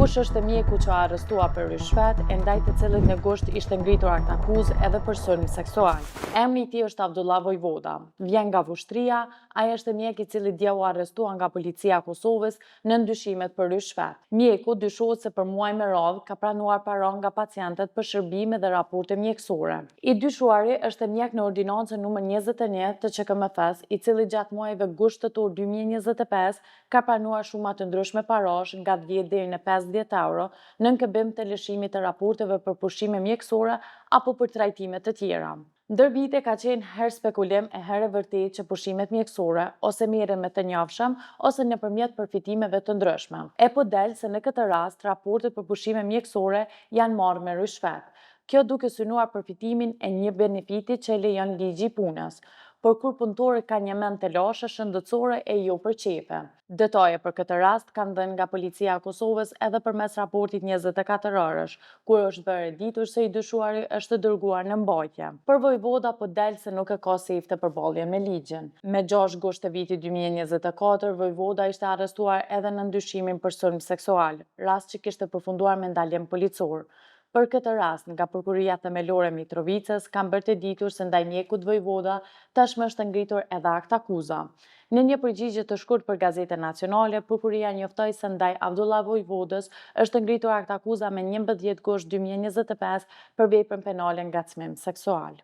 Kush është mjeku që u arrestua për ryshfet e ndaj të cilit në gusht ishte ngritur aktakuzë edhe për sulm seksual? Emri i tij është Avdullah Vojvoda. Vjen nga Vushtrria, ai është mjek i cili dje u arrestua nga policia e Kosovës nën dyshimet për ryshfet. Mjeku dyshohet se për muaj me radhë ka pranuar para nga pacientët për shërbime dhe raporte mjekësore. I dyshuari është mjek në ordinancën numër 21 të QKMF-së, i cili gjatë muajve gusht-tetor 2025 ka pranuar shuma të ndryshme parash nga 10 deri në 50 euro në këmbim të lëshimit të raporteve për pushime mjekësore apo për trajtime të tjera. Ndër vite ka qenë herë spekulim e herë e vërtetë që pushimet mjekësore ose merren me të njofshëm ose nëpërmjet përfitimeve të ndryshme. E po del se në këtë rast raportet për pushime mjekësore janë marrë me ryshfet. Kjo duke synuar përfitimin e një benefiti që e lejon ligji i punës, por kur punëtorët kanë një mend telashe shëndetësore e jo për qefe. Detaje për këtë rast kanë dhënë nga Policia e Kosovës edhe përmes raportit 24 orësh, kur është bërë e ditur se i dyshuari është dërguar në mbajtje. Por Vojvoda po del se nuk e ka sefte përballjen me ligjin. Me 6 gusht të vitit 2024, Vojvoda ishte arrestuar edhe në dyshimin për sulm seksual, rast që kishte përfunduar me ndalim policor. Për këtë rast, nga Prokuroria Themelore e Mitrovicës kanë bërë të ditur se ndaj mjekut Vojvoda tashmë është ngritur edhe aktakuza. Në një përgjigje të shkurt për Gazetën Nacionale, Prokuroria njoftoi se ndaj Avdullah Vojvodës është ngritur aktakuza me 11 gusht 2025 për veprën penale ngacmim seksual.